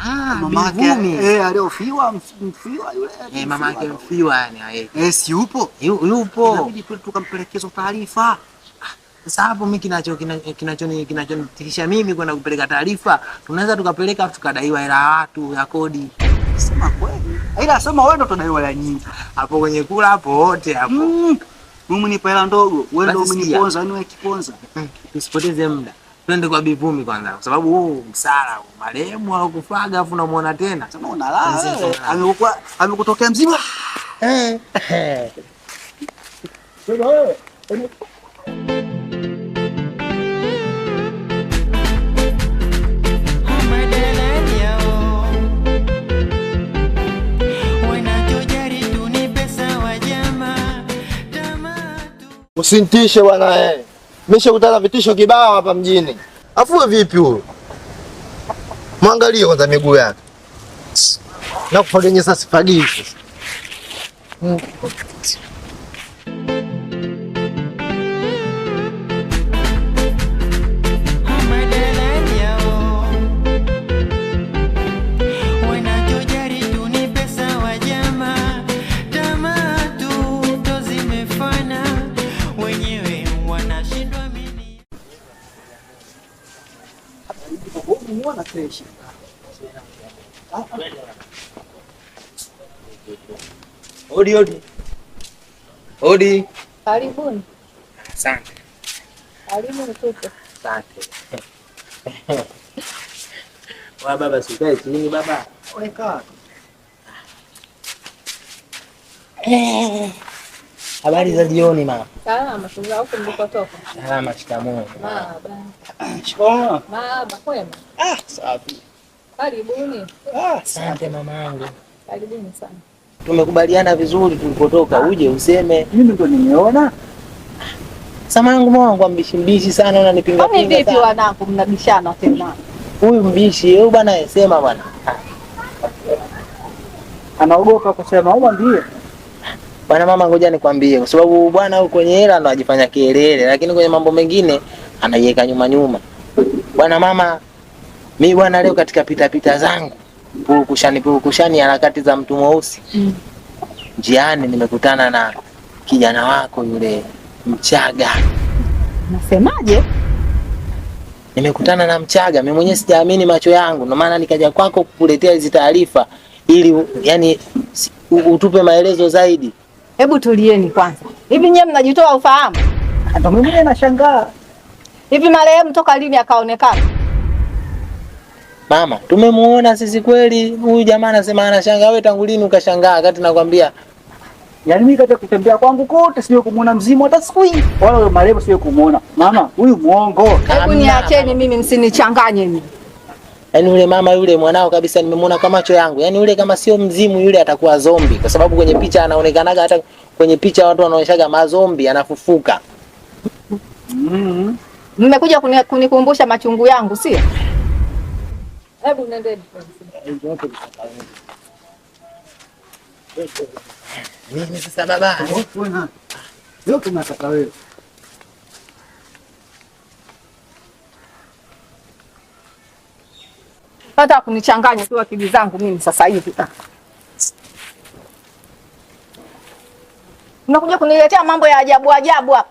Ah, Mama yake Bivumi. aliofiwa mfiwa yule. Eh, mama yake mfiwa yani. Eh, si yupo? Yupo. Inabidi tu tukampelekezo taarifa. Sasa hapo mimi kinachonitisha mimi kwenda kupeleka taarifa, tunaweza tukapeleka afu tukadaiwa hela ya watu ya kodi. Sema kweli. Ila sema wewe ndo utadaiwa hela nyingi. Hapo kwenye kula hapo wote hapo. Mimi nipa hela ndogo, wewe ndo Basi sikia. umeniponza, yani wewe kiponza. Tusipoteze muda. Twende kwa Bivumi kwanza kwa sababu huu msala huu marehemu au kufaga afu unamuona tena. Sema unalala wewe. Amekuwa amekutokea mzima. Wewe. Usinitishe bwana eh. Nimeshakutana vitisho kibao hapa mjini. Afu wewe vipi huyo? Mwangalie kwanza miguu yake. Na kufagenye sasa sifagii sasa. Odi odi. Odi. Karibuni. Asante. Karibu mtoto. Asante. Wa baba sikae chini baba. Weka. Habari za jioni mama. Salama, tuza huko mlikotoka. Salama, shikamoo. Baba. Shikamoo. Baba, kwema? Ah, safi. Karibuni. Ah, asante mamangu. Karibuni sana. Tumekubaliana vizuri tulipotoka, uje useme. Mimi ndo nimeona. Samangu mwangu mbishi mbishi sana unanipinga Kwani pinga vipi sana. wanangu mnabishana tena? Huyu mbishi, huyu bwana sema bwana. Anaogopa kusema, umwambie. Bwana mama, ngoja nikwambie, kwa sababu bwana huyu kwenye hela ndo ajifanya kielele, lakini kwenye mambo mengine anaiweka nyuma nyuma. Bwana mama, mi bwana leo katika pita pita zangu purukushani purukushani harakati za mtu mweusi. Njiani nimekutana na kijana wako yule Mchaga. Nasemaje? Nimekutana na Mchaga, mimi mwenyewe sijaamini macho yangu, ndio maana nikaja kwako kukuletea hizi taarifa ili yani utupe maelezo zaidi. Hebu tulieni kwanza. Hivi nyewe mnajitoa ufahamu? Ndio mimi nashangaa. Hivi marehemu toka lini akaonekana? Mama, tumemuona sisi kweli. Huyu jamaa anasema anashangaa, wewe tangu lini ukashangaa? Wakati nakwambia Yaani mimi katika kutembea kwangu kote sijawahi kumuona mzimu hata siku hii. Wala huyo marehemu sijawahi kumuona. Mama, huyu muongo. Hebu niacheni mimi, msinichanganye mimi. Yaani yule mama yule mwanao kabisa nimemuona kwa macho yangu. Yaani yule kama sio mzimu yule atakuwa zombi, kwa sababu kwenye picha anaonekanaga, hata kwenye picha watu wanaonyeshaga mazombi anafufuka. Mmekuja kunikumbusha machungu yangu, sio? Hebu nendeni. Nini sasa baba? Leo tunataka wewe. Hata kunichanganya tu akili zangu mimi sasa hivi. Unakuja kuniletea mambo ya ajabu ajabu hapa.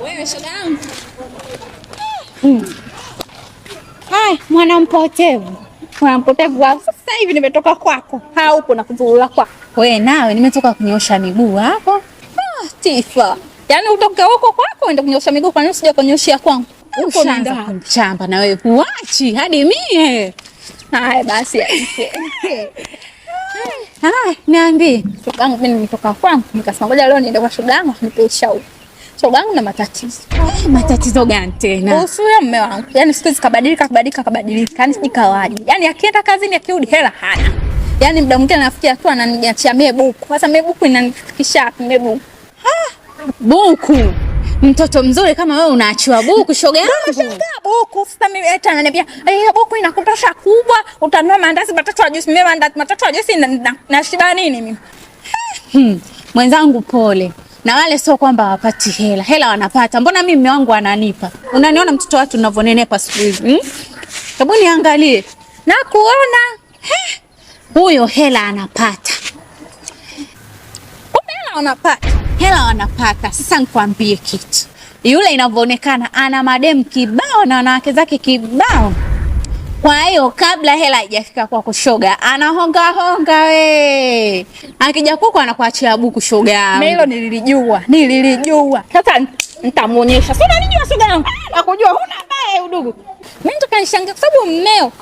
Wewe shoga yangu. Hai, mwana mpotevu. Mwana mpotevu wa sasa hivi nimetoka kwako. Haupo na kuzurura kwako. Wewe nawe nimetoka kunyoosha miguu hapo. Ah, Tifa. Yaani utoke huko kwako uende kunyosha miguu, kwa nini usije kunyoshia kwangu? Huko Ushaanza nenda. kunichamba na wewe huachi hadi mie. Haya basi. Haya, niambie. Shoga yangu mimi nimetoka kwangu nikasema ngoja leo niende kwa shoga yangu nipe ushauri. Shoga yangu na matatizo. Matatizo gani tena? Kuhusu huyo mume wangu. Yaani siku hizi kabadilika kabadilika kabadilika. Yaani sijui kawaje. Yaani akienda kazini akirudi hela hana. Yaani muda mwingine anafikia tu ananiachia mie buku. Sasa mie buku inanifikisha wapi mie buku? Buku. Mtoto mzuri kama wewe unaachiwa buku shoga yangu. Nashangaa buku. Sasa mimi eti ananiambia, "Eh, buku inakutosha kubwa, utanunua maandazi matatu ya juisi, mimi maandazi matatu ya juisi na shiba nini mimi?" Mwenzangu pole. Na wale sio kwamba hawapati hela. Hela wanapata. Mbona mimi mume wangu ananipa? Unaniona mtoto watu ninavyonenepa siku hizi. Hebu niangalie. Na kuona Huyo hela anapata. kumbe hela wanapata. Hela wanapata. Sasa nikwambie kitu. Yule inavyoonekana ana mademu kibao na wanawake zake kibao. Kwa hiyo kabla hela haijafika kwako shoga, anahonga honga we. Akija kwako anakuachia buku shoga. Mimi hilo nililijua, nililijua. Sasa nitamuonyesha. Si unanijua shoga yangu? Nakujua huna baya udugu. Mimi nitoka nishangaa kwa sababu mmeo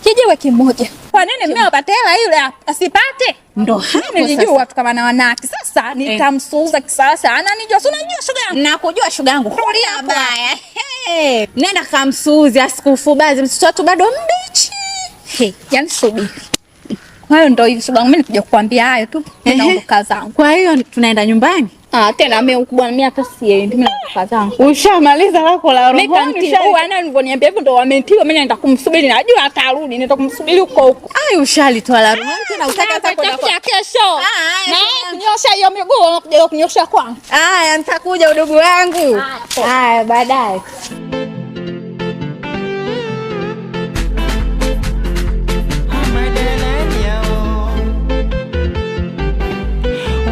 kijiwe kimoja. Kwa nini mmeo apate hela yule asipate? Ndo hapo Nilijua sasa. tu kama na wanawake. Sasa nitamsuuza kisasa. Ananijua, si unanijua shoga yangu? Nakujua shoga yangu. Huna baya. Hey. Nenda kamsuuzi asikufubazi mtoto watu bado mbichi. Hey, yani subiri. Kwa hiyo ndo hivi shoga yangu, mimi nikuja kukwambia hayo tu. Naondoka zangu. Kwa hiyo tunaenda nyumbani. Ah, tena mimi ukubwa mimi hata siendi, mimi naondoka zangu. Ushamaliza lako la Mimi kantiua, yani alivyoniambia hivyo ndo wamentiwa, mimi naenda kumsubiri, najua atarudi, naenda kumsubiri huko huko. Ai, ushalitoa la rohoni tena utaka hata kwenda kwa. Takuja kesho. Ah, Na yeye kunyosha hiyo miguu, unakuja kunyosha kwangu. Haya, nitakuja udugu wangu. Haya, baadaye. Madalali yao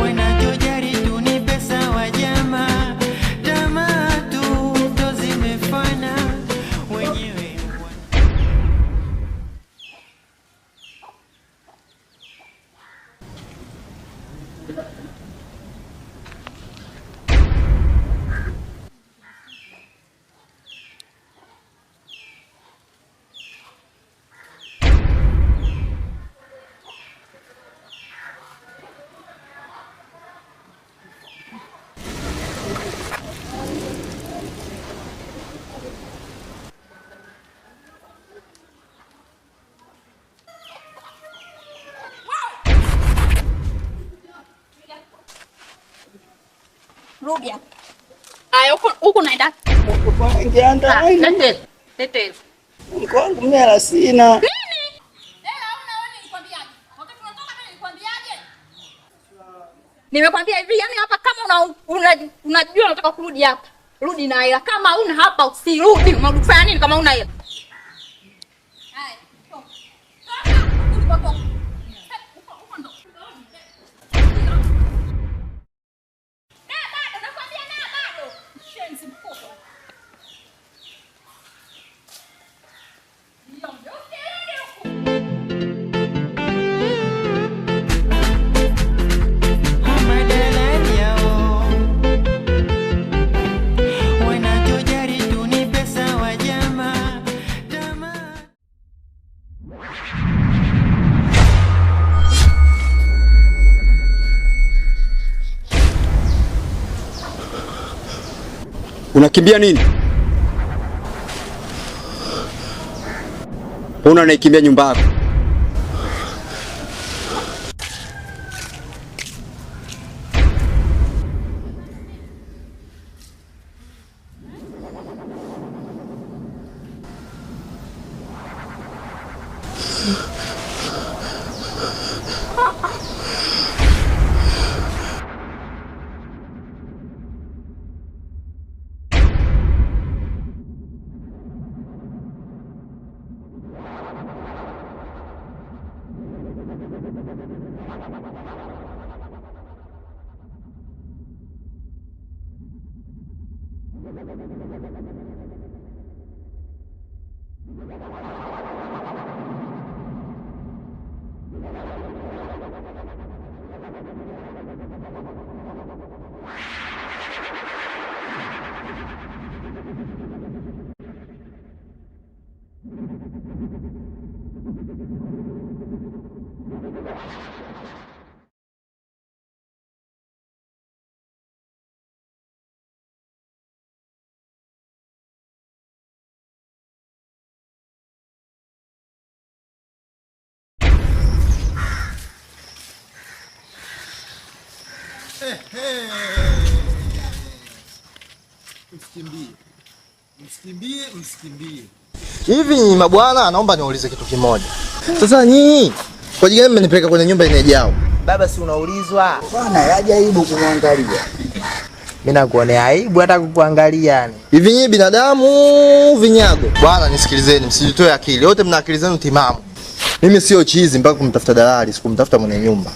wanachojali tu ni pesa wajama, tamaa tu ndo zimefana wenyewe. Rudi hapa. Haya, huko huko naenda. Lete. Lete. Mke wangu mimi hela sina. Nini? Hela huna wewe, nilikwambiaje? Wakati unatoka mimi nilikwambiaje? Nimekwambia hivi, yani hapa kama unajua unataka kurudi hapa, rudi na hela. Kama huna hapa usirudi. Unarudi kufanya nini kama huna hela? Haya, toka. Toka, ulikotoka. Huko huko ndo. Na bado nakwambia, na bado. Shenzi mkubwa. Ndio, usirudi huku. Madalali yao wanachojali tu ni pesa wajama, tamaa. Unakimbia nini? Mbona unaikimbia nyumba yako? Msikimbie. Msikimbie, msikimbie. Hivi mabwana, naomba niulize kitu kimoja. Sasa nyinyi kwa jigani mmenipeleka kwenye nyumba inejao? Baba, si unaulizwa? Bwana, hajaibu kumwangalia. Mimi nakuonea aibu hata kukuangalia yani. Hivi nyinyi binadamu vinyago. Bwana nisikilizeni, msijitoe akili. Wote mna akili zenu timamu. Mimi sio chizi mpaka kumtafuta dalali, sikumtafuta mwenye nyumba.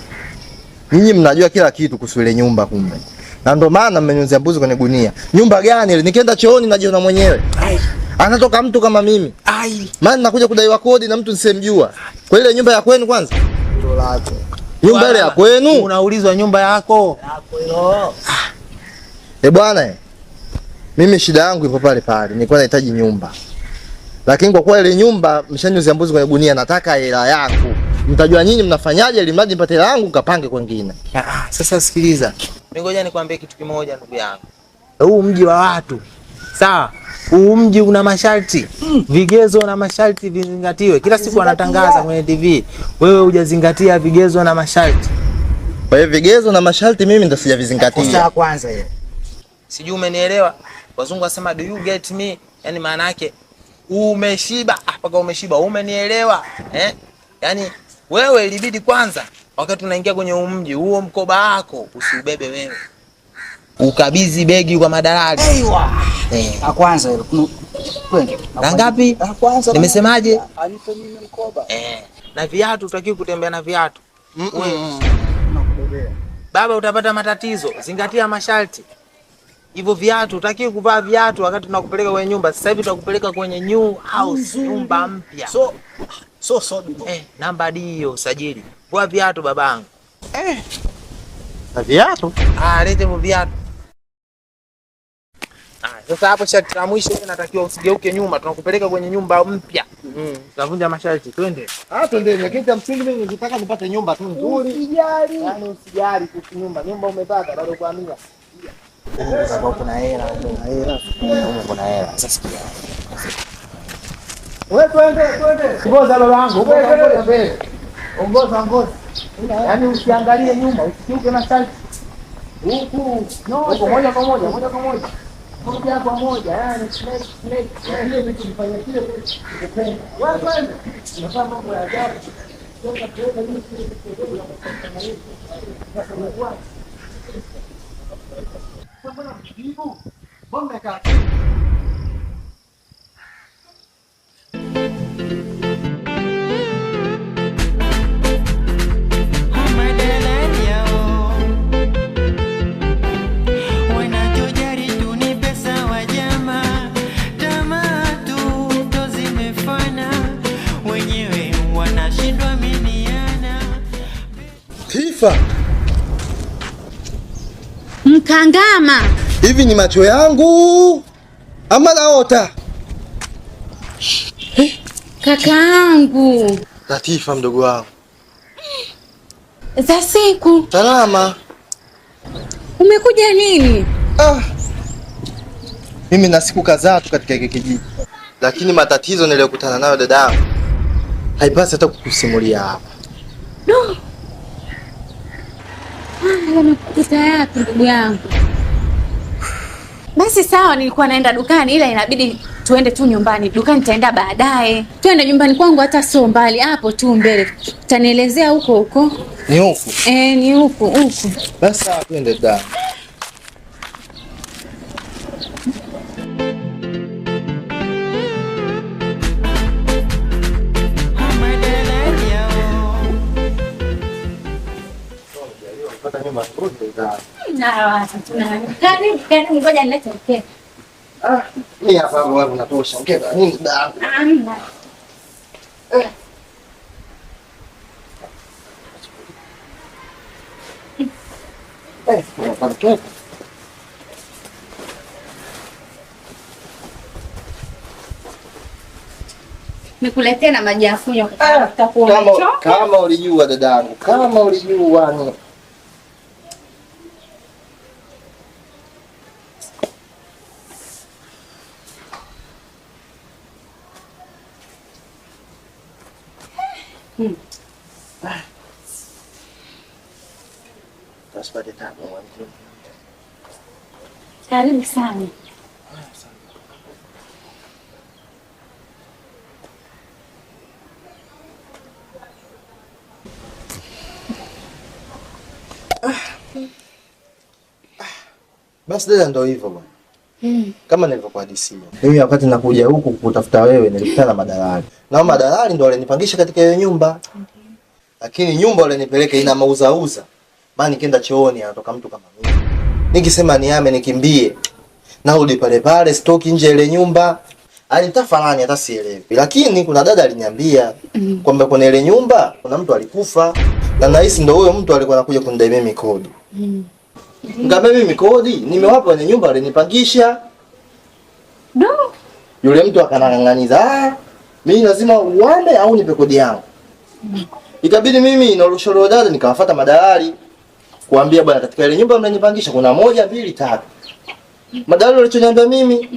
Nyinyi mnajua kila kitu kuhusu ile nyumba kumbe. Na ndio maana mmenyunzia mbuzi kwenye gunia. Nyumba gani ile? Nikienda chooni najiona mwenyewe. Ai. Anatoka mtu kama mimi. Ai. Maana nakuja kudaiwa kodi na mtu nisemjua. Kwa ile nyumba ya kwenu kwanza? Ndio lako. Nyumba ile ya kwenu? Unaulizwa nyumba yako. Yako hilo. Eh bwana, mimi shida yangu ipo pale pale. Nilikuwa nahitaji nyumba. Lakini kwa kuwa ile nyumba mshanyuzia mbuzi kwenye gunia, nataka hela yangu. Mtajua nyinyi mnafanyaje ili mradi nipate hela yangu kapange kwingine. Sasa sikiliza. Mimi ngoja nikwambie kitu kimoja ndugu yangu. Huu mji wa watu. Sawa? Huu mji una masharti. Vigezo na masharti vizingatiwe. Kila siku wanatangaza kwenye TV. Wewe hujazingatia vigezo na masharti. Kwa hiyo vigezo na masharti mimi ndo sijavizingatia. Kosa kwanza hiyo. Sijui umenielewa? Wazungu wasema do you get me? Yaani maana yake umeshiba, mpaka umeshiba, umenielewa? Eh? Yaani wewe ilibidi kwanza wakati unaingia kwenye mji huo mkoba wako usiubebe wewe. Ukabidhi begi kwa madalali. Aiwa. Eh. Kwanza hilo. Twende. Na ngapi? Kwanza. Nimesemaje? Anipe mimi mkoba. Eh. Na viatu utakiwa kutembea na viatu. Wewe. Baba utapata matatizo. Zingatia masharti. Hivyo viatu utakiwa kuvaa viatu wakati tunakupeleka kwenye nyumba. Sasa hivi tutakupeleka kwenye new house, nyumba mpya. So namba D hiyo usajili. Vua viatu babangu. Na viatu? Lete hivyo viatu. Sasa hapo sharti la mwisho natakiwa usigeuke nyuma, tunakupeleka kwenye nyumba mpya. Tunavunja masharti, twende. Twende. Lakini cha msingi mimi nilitaka nipate nyumba tu nzuri. Usijali. Yaani usijali kuhusu nyumba. Nyumba umepata bado kwa mia. Kuna hela, kuna hela. Kuna hela. Sasa sikia. Wewe twende, twende. Ngoza babangu, ngoza mbele. Ongoza, ongoza. Yaani usiangalie nyuma, usikiuke masharti. Huku, huko moja kwa moja, moja kwa moja. Moja kwa moja, yaani snake, snake. Ile vitu vifanye kile ukipenda. Wewe twende. Unafanya mambo ya ajabu. Toka tuende mimi kile sasa unakuwa. Mbona mjibu? Mbona mmekaa? Tifa. Mkangama. Hivi ni macho yangu ama naota? Kakaangu. Latifa mdogo wangu. Za siku. Salama. Umekuja nini? Mimi na siku kadhaa tu katika hiki kijiji. Lakini matatizo niliyokutana nayo dadangu haipasi hata kukusimulia hapa. No. Yamekukuta yapi ndugu yangu? Basi sawa, nilikuwa naenda dukani ila inabidi tuende tu nyumbani. Dukani nitaenda baadaye. Tuende nyumbani kwangu hata sio mbali, hapo tu mbele. Utanielezea huko huko. Ni huku? Ni huku huku. Basi sawa, twende dada. Ngoja nilete mkeka. Mimi hapa wewe unatosha. Mkeka nini dada? Amna. Mkeka. Nikuletee na maji ya kunywa kwa sababu utakuwa umechoka. Kama ulijua dadangu, kama ulijua ni Karibu sana. Basi dada, ndio hivyo bwana. Kama nilivyokuhadisia. Mimi wakati nakuja huku kukutafuta wewe nilikutana na madalali. Na madalali ndio walinipangisha katika hiyo nyumba. Lakini nyumba walinipeleka ina mauzauza. Maana nikienda chooni anatoka mtu kama mimi. Nikisema nihame nikimbie. Narudi pale pale stoki nje ile nyumba. Alinitafalani hata sielewi. Lakini kuna dada aliniambia kwamba kuna ile nyumba kuna mtu alikufa na nahisi ndio huyo mtu alikuwa anakuja kunidai mimi kodi. Nikamwambia mimi kodi nimewapa wenye nyumba walinipangisha. No. Yule mtu akanang'ang'aniza, "Ah, mimi lazima uame au nipe kodi yangu." Ikabidi mimi na ushauri wa dada nikawafuata madalali kuambia bwana, katika ile nyumba mnanipangisha kuna 1 2 3. Madalali walichoniambia mimi,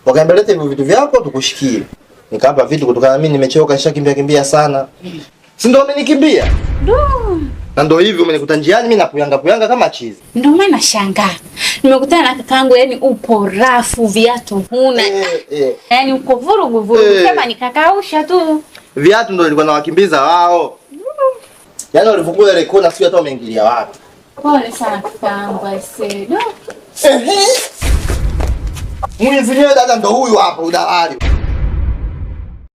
wakaniambia leta hivyo vitu vyako tukushikie. Nikawapa vitu kutokana na mimi nimechoka, nishakimbia kimbia sana. Si ndio wamenikimbia? Ndio. Na ndio hivi umenikuta njiani mimi nakuyanga kuyanga kama chizi. Ndio maana nashangaa. Nimekutana na kakaangu, yani upo rafu, viatu huna. Yaani uko vurugu vurugu, kama nikakausha tu. Viatu ndio nilikuwa nawakimbiza wao. Yaani walivukua ile kona sio hata wameingilia wapi. Pole sana kakaangu aisee. Mwizi dada ndo huyu hapa udalali.